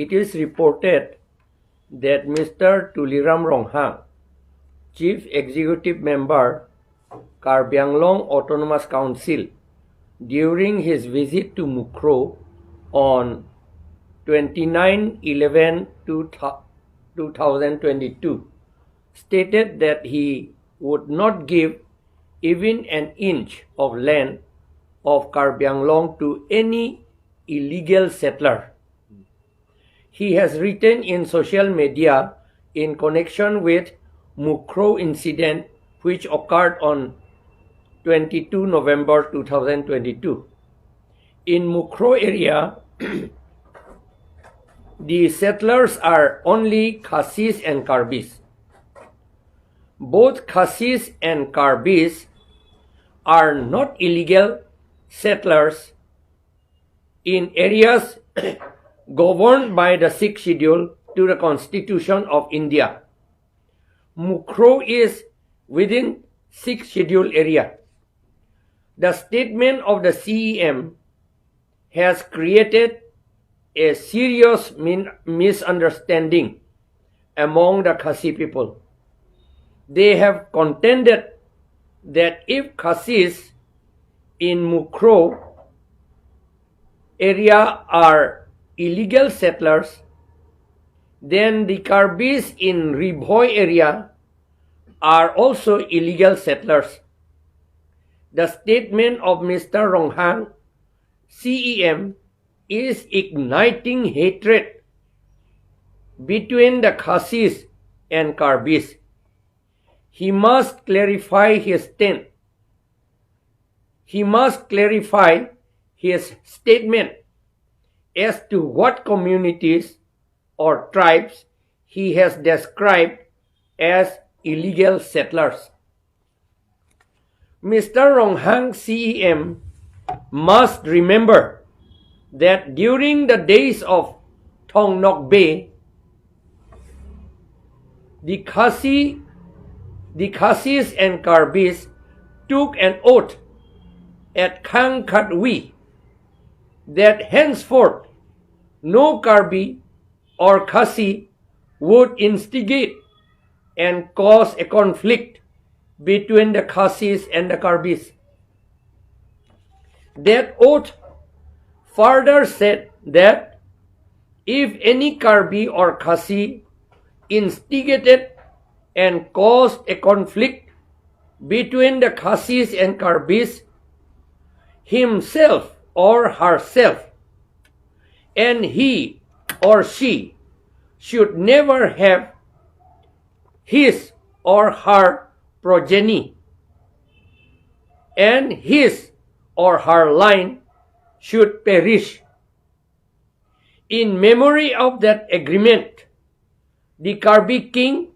It is reported that Mr. Tuliram Ronghang, Chief Executive Member, Karbi Anglong Autonomous Council, during his visit to Mukroh on 29/11/2022, stated that he would not give even an inch of land of Karbi Anglong to any illegal settler. He has written in social media in connection with Mukroh incident, which occurred on 22 November 2022. In Mukroh area, the settlers are only Khasis and Karbis. Both Khasis and Karbis are not illegal settlers in areas governed by the Sixth Schedule to the Constitution of India. Mukroh is within Sixth Schedule area. The statement of the CEM has created a serious misunderstanding among the Khasi people. They have contended that if Khasis in Mukroh area are illegal settlers, then the Karbis in Ri Bhoi area are also illegal settlers. The statement of Mr. Ronghang, CEM, is igniting hatred between the Khasis and Karbis. He must clarify his stand. He must clarify his statement as to what communities or tribes he has described as illegal settlers. Mr. Ronghang CEM must remember that during the days of Thong Nok Bay, the Khasis and Karbis took an oath at Khangkhatwi that henceforth no Karbi or Khasi would instigate and cause a conflict between the Khasis and the Karbis. That oath further said that if any Karbi or Khasi instigated and caused a conflict between the Khasis and Karbis, himself or herself, and he or she should never have his or her progeny, and his or her line should perish. In memory of that agreement, the Karbi king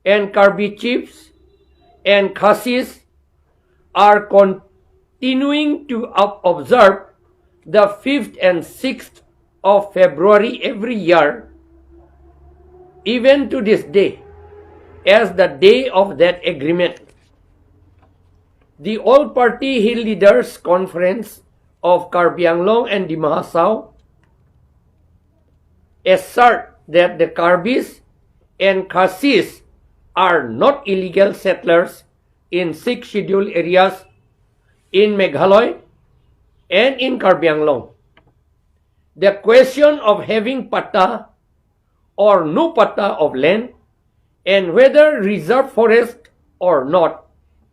and Karbi chiefs and Khasis are continuing to observe the 5th and 6th of February every year, even to this day, as the day of that agreement. The All Party Hill Leaders Conference of Karbi Anglong and Dima Hasao assert that the Karbis and Khasis are not illegal settlers in Sixth Schedule areas in Meghalaya and in Karbi Anglong. The question of having patta or no patta of land and whether reserve forest or not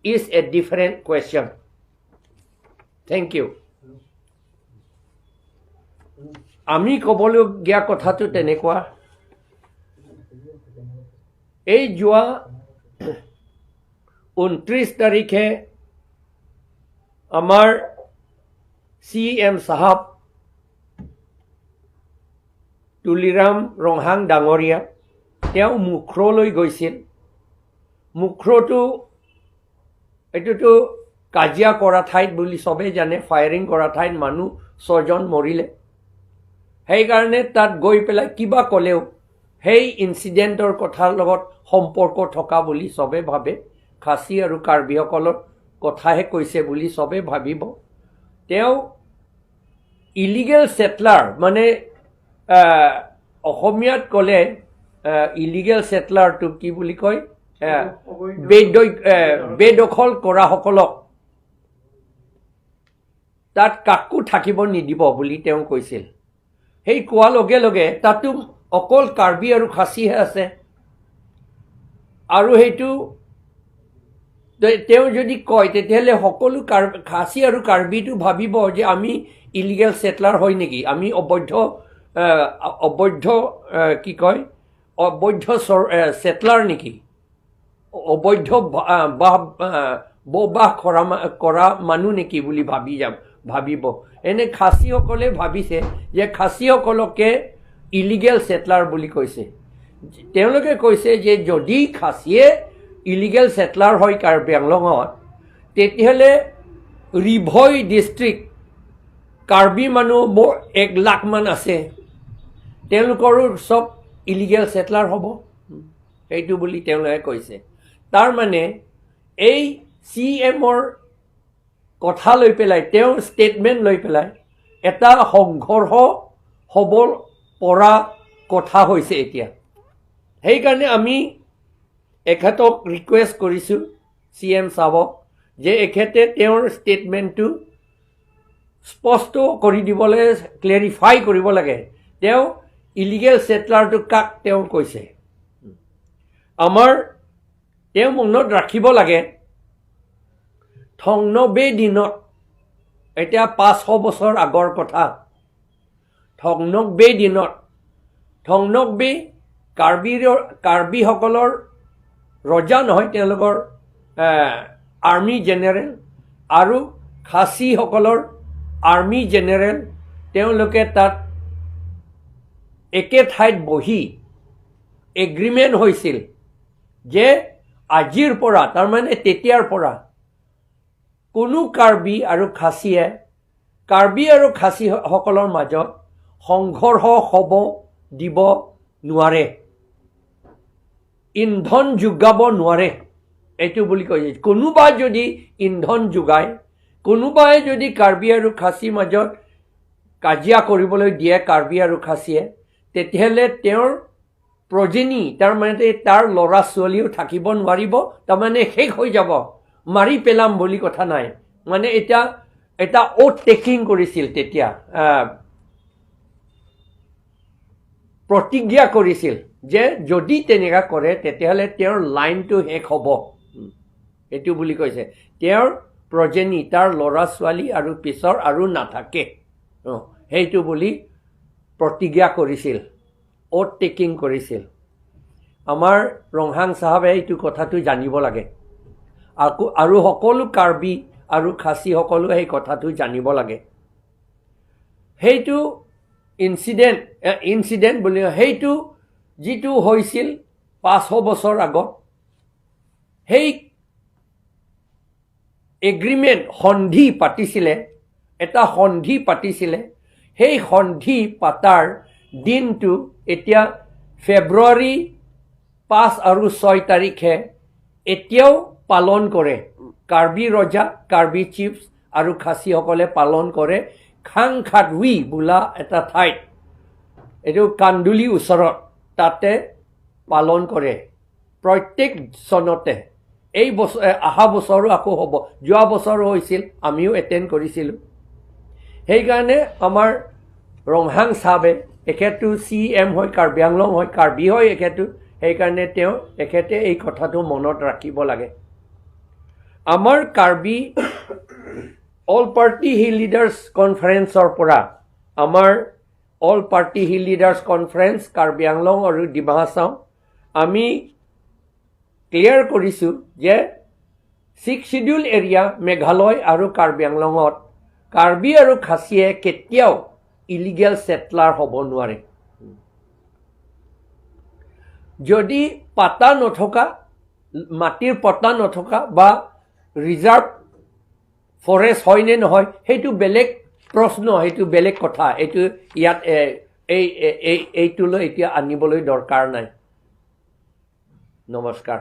is a different question. Thank you. আমি ক'বলগীয়া কথাটো তেনেকুৱা, এই যোৱা 29 তাৰিখে আমাৰ C M চাহাব তুলিৰাম ৰংহাং ডাঙৰীয়া, তেওঁ মুখ্ৰলৈ গৈছিল। মুখ্ৰটো এইটোতো কাজিয়া কৰা ঠাইত বুলি চবেই জানে, ফায়াৰিং কৰা ঠাইত মানুহ ছজন মৰিলে। সেইকাৰণে তাত গৈ পেলাই কিবা ক'লেও সেই ইনচিডেণ্টৰ কথাৰ লগত সম্পৰ্ক থকা বুলি চবে ভাবে, খাচী আৰু কাৰ্বিসকলৰ কথাহে কৈছে বুলি চবে ভাবিব। তেওঁ ইলিগেল ছেটলাৰ মানে অসমীয়াত ক'লে ইলিগেল ছেটলাৰটো কি বুলি কয়, বেদখল কৰাসকলক তাত কাকো থাকিব নিদিব বুলি তেওঁ কৈছিল। সেই কোৱাৰ লগে লগে তাতো অকল কাৰ্বি আৰু খাচীহে আছে, আৰু সেইটো তেওঁ যদি কয় তেতিয়াহ'লে সকলো খাচী আৰু কাৰ্বিটো ভাবিব যে আমি ইলিগেল ছেটলাৰ হয় নেকি, আমি অবৈধ অবৈধ কি কয় অবৈধ ছেটলাৰ নেকি, অবৈধ বসবাস কৰা মানুহ নেকি বুলি ভাবিব। এনে খাচীসকলে ভাবিছে যে খাচীসকলকে ইলিগেল ছেটলাৰ বুলি কৈছে। তেওঁলোকে কৈছে যে যদি খাচীয়ে ইলিগেল ছেটলাৰ হয় কাৰ্বি আংলঙত, তেতিয়াহ'লে ৰিভয় ডিষ্ট্ৰিক্ট কাৰ্বি মানুহ মোৰ 1 লাখমান আছে, তেওঁলোকৰো চব ইলিগেল ছেটলাৰ হ'ব, সেইটো বুলি তেওঁলোকে কৈছে। তাৰমানে এই চি এমৰ কথা লৈ পেলাই, তেওঁৰ ষ্টেটমেণ্ট লৈ পেলাই এটা সংঘৰ্ষ হ'ব পৰা কথা হৈছে এতিয়া। সেইকাৰণে আমি এখেতক ৰিকুৱেষ্ট কৰিছোঁ চি এম চাহাবক যে এখেতে তেওঁৰ ষ্টেটমেণ্টটো স্পষ্ট কৰি দিবলৈ, ক্লেৰিফাই কৰিব লাগে, তেওঁ ইলিগেল ছেটলাৰটো কাক তেওঁ কৈছে। আমাৰ তেওঁ মনত ৰাখিব লাগে, থংনবে দিনত, এতিয়া 500 বছৰ আগৰ কথা, থংনবে দিনত থংনবে কাৰ্বিসকলৰ ৰজা নহয়, তেওঁলোকৰ আৰ্মি জেনেৰেল আৰু খাচীসকলৰ আৰ্মি জেনেৰেল, তেওঁলোকে তাত একে ঠাইত বহি এগ্ৰিমেণ্ট হৈছিল যে আজিৰ পৰা, তাৰমানে তেতিয়াৰ পৰা কোনো কাৰ্বি আৰু খাচীয়ে, কাৰ্বি আৰু খাচীসকলৰ মাজত সংঘৰ্ষ হ'ব দিব নোৱাৰে, ইন্ধন যোগাব নোৱাৰে, এইটো বুলি কৈছে। কোনোবা যদি ইন্ধন যোগায়, কোনোবাই যদি কাৰ্বি আৰু খাচীৰ মাজত কাজিয়া কৰিবলৈ দিয়ে কাৰ্বি আৰু খাচীয়ে, তেতিয়াহ'লে তেওঁৰ প্ৰজেনি, তাৰমানে তাৰ ল'ৰা ছোৱালীও থাকিব নোৱাৰিব, তাৰমানে শেষ হৈ যাব, মাৰি পেলাম বুলি কথা নাই। মানে এতিয়া এটা অ'থ টেকিং কৰিছিল তেতিয়া, প্ৰতিজ্ঞা কৰিছিল যে যদি তেনেকুৱা কৰে তেতিয়াহ'লে তেওঁৰ লাইনটো শেষ হ'ব, এইটো বুলি কৈছে। তেওঁৰ প্ৰজেনি, তাৰ ল'ৰা ছোৱালী আৰু পিছৰ আৰু নাথাকে, সেইটো বুলি প্ৰতিজ্ঞা কৰিছিল, অ'থ টেকিং কৰিছিল। আমাৰ ৰংহাং চাহাবে এইটো কথাটো জানিব লাগে, আকৌ আৰু সকলো কাৰ্বি আৰু খাচীসকলো সেই কথাটো জানিব লাগে। সেইটো ইনচিডেণ্ট বুলি সেইটো যিটো হৈছিল 500 বছৰ আগত, সেই এগ্ৰিমেণ্ট সন্ধি পাতিছিলে, এটা সন্ধি পাতিছিলে, সেই সন্ধি পাতাৰ দিনটো এতিয়া ফেব্ৰুৱাৰী 5 আৰু 6 তাৰিখে এতিয়াও পালন কৰে। কাৰ্বি ৰজা, কাৰ্বি চিফছ আৰু খাচীসকলে পালন কৰে খাংখাটুই বোলা এটা ঠাইত, এইটো কান্দুলি ওচৰত, তাতে পালন কৰে প্ৰত্যেক চনতে। এই বছৰ, অহা বছৰো আকৌ হ'ব, যোৱা বছৰো হৈছিল, আমিও এটেণ্ড কৰিছিলোঁ। সেইকাৰণে আমাৰ ৰংহাং চাহাবে, এখেতটো চি এম হয়, কাৰ্বি আংলং হয়, কাৰ্বি হয় এখেতো, সেইকাৰণে এখেতে এই কথাটো মনত ৰাখিব লাগে। আমাৰ Karbi all party hill leaders কনফাৰেন্সৰ পৰা, আমাৰ all party hill leaders conference Karbi Anglong আৰু ডিমা হাছাও, আমি ক্লিয়াৰ কৰিছোঁ যে ছিক্স চিডিউল এৰিয়া মেঘালয় আৰু কাৰ্বি আংলঙত কাৰ্বি আৰু খাচীয়ে কেতিয়াও ইলিগেল ছেটলাৰ হ'ব নোৱাৰে। যদি পাতা নথকা, মাটিৰ পট্টা নথকা বা ৰিজাৰ্ভ ফৰেষ্ট হয় নে নহয় সেইটো বেলেগ প্ৰশ্ন, সেইটো বেলেগ কথা, এইটো ইয়াত এইটোলৈ এতিয়া আনিবলৈ দৰকাৰ নাই। নমস্কাৰ।